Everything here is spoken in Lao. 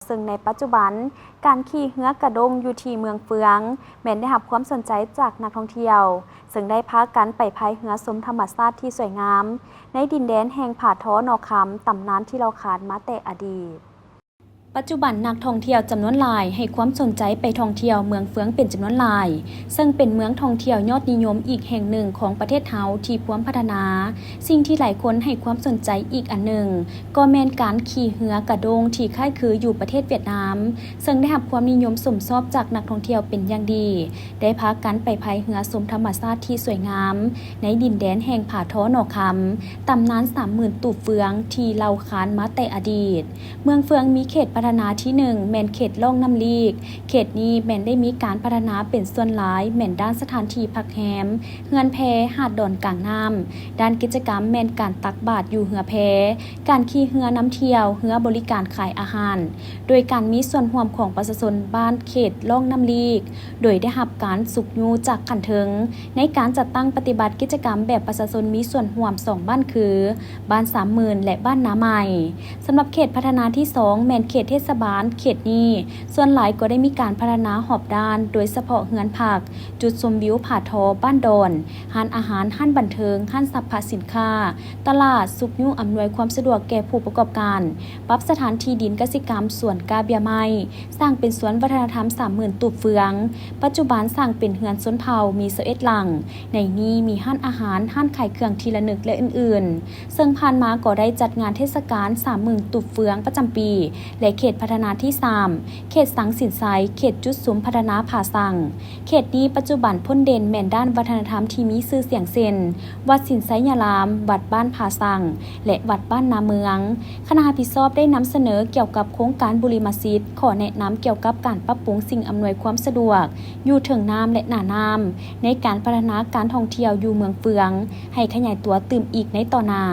ເຊິ່ງໃນປັດຈຸບັນ ການຂີ່ເຮືອກະດ້ງຢູ່ທີ່ເມືອງເຟືອງ ແມ່ນໄດ້ຮັບຄວາມສົນໃຈຈາກນັກທ່ອງທ່ຽວ ເຊິ່ງໄດ້ພາກັນໄປພາຍເຮືອຊົມທຳມະຊາດທີ່ສວຍງາມ ໃນດິນແດນແຫ່ງຜາທໍໍ່ໜໍ່ຄຳ ຕຳນານທີ່ເລົ່າຂານມາແຕ່ອະດີດ. ປັດຈຸບັນນັກທ່ອງທ່ຽວຈຳນວນຫຼາຍໃຫ້ຄວາມສົນໃຈໄປທ່ອງທ່ຽວເມືອງເຟືອງເປັນຈຳນວນຫຼາຍ, ເຊິ່ງເປັນເມືອງທ່ອງທ່ຽວຍອດນິຍົມອີກແຫ່ງໜຶ່ງຂອງປະເທດເຮົາທີ່ພວມພັດທະນາ. ສິ່ງທີ່ຫຼາຍຄົນໃຫ້ຄວາມສົນໃຈອີກອັນໜຶ່ງ ກໍແມ່ນການຂີ່ເຮືອກະດ້ງທີ່ຄ້າຍຄືຢູ່ປະເທດຫວຽດນາມ, ເຊິ່ງໄດ້ຮັບຄວາມນິຍົມຊົມຊອບຈາກນັກທ່ອງທ່ຽວເປັນຢ່າງດີ, ໄດ້ພາກັນໄປພາຍເຮືອຊົມທຳມະຊາດທີ່ສວຍງາມ ໃນດິນແດນແຫ່ງຜາທໍໍ່ໜໍ່ຄຳ, ຕຳນານສາມໝື່ນຕູບເຟືອງທີ່ເລົ່າຂານມາແຕ່ອະດີດ. ເມືອງເຟືອງມີເຂດພັດທະນາທີໜຶ່ງ ແມ່ນເຂດລ່ອງນ້ຳລີກ. ເຂດນີ້ແມ່ນໄດ້ມີການພັດທະນາເປັນສ່ວນຫຼາຍແມ່ນດ້ານສະຖານທີ່ພັກແຮມ, ເຮືອນແພ, ຫາດດອນກາງນ້ຳ. ດ້ານກິດຈະກຳແມ່ນການຕັກບາດຢູ່ເຮືອແພ, ການຂີ່ເຮືອນຳທ່ຽວ, ເຮືອບໍລິການຂາຍອາຫານ, ໂດຍການມີສ່ວນຮ່ວມຂອງປະຊາຊົນບ້ານເຂດລ່ອງນ້ຳລີກ, ໂດຍໄດ້ຮັບການຊຸກຍູ້ຈາກຂັ້ນເທິງ ໃນການຈັດຕັ້ງປະຕິບັດກິດຈະກຳແບບປະຊາຊົນມີສ່ວນຮ່ວມສອງບ້ານຄື ບ້ານສາມໝື່ນ ແລະ ບ້ານນາໃໝ່. ສຳລັບເຂດພັດທະນາທີສອງ ແມ່ນເຂດເທດສະບານ. ເຂດນີ້ສ່ວນຫຼາຍກໍໄດ້ມີການພັດທະນາຮອບດ້ານ, ໂດຍສະເພາະເຮືອນພັກ, ຈຸດຊົມວິວຜາທໍໍ່ບ້ານດອນ, ຮ້ານອາຫານ, ຮ້ານບັນເທີງ, ຮ້ານສັບພະສິນຄ້າ, ຕະຫຼາດ, ຊຸກຍູ້ອຳນວຍຄວາມສະດວກແກ່ຜູ້ປະກອບການ, ປັບສະຖານທີ່ດິນກະສິກຳ, ສວນກ້າເບ້ຍໄມ້, ສ້າງເປັນສວນວັດທະນະທຳສາມໝື່ນຕູບເຟືອງ. ປັດຈຸບັນສ້າງເປັນເຮືອນຊົນເຜົ່າ ມີຊາວເອັດຫຼັງ. ໃນນີ້ມີຮ້ານອາຫານ, ຮ້ານຂາຍເຄື່ອງທີ່ລະນຶກ ແລະ ອື່ນໆ. ເຊິ່ງຜ່ານມາກໍໄດ້ຈັດງານເທດສະການສາມໝື່ນຕູບເຟືອງປະຈຳປີ ແລະ ເຂດພັດທະນາທີສາມ ເຂດສັງສິນໄຊ, ເຂດຈຸດສຸມພັດທະນາຜາສັງ. ເຂດນີ້ປັດຈຸບັນພົ້ນເດັ່ນແມ່ນດ້ານວັດທະນະທຳທີ່ມີຊື່ສຽງເຊັ່ນ ວັດສິນໄຊຍາລາມ, ວັດບ້ານຜາສັງ ແລະ ວັດບ້ານນາເມືອງ. ຄະນະຮັບຜິດຊອບໄດ້ນຳສະເໜີກ່ຽວກັບໂຄງການບຸລິມະສິດ, ຂໍ້ແນະນຳກ່ຽວກັບການປັບປຸງສິ່ງອຳນວຍຄວາມສະດວກຢູ່ເທິງນ້ຳ ແລະ ໜ້ານ້ຳ ໃນການພັດທະນາການທ່ອງທ່ຽວຢູ່ເມືອງເຟືອງ ໃຫ້ຂະຫຍາຍຕົວຕື່ມອີກໃນຕໍ່ໜ້າ.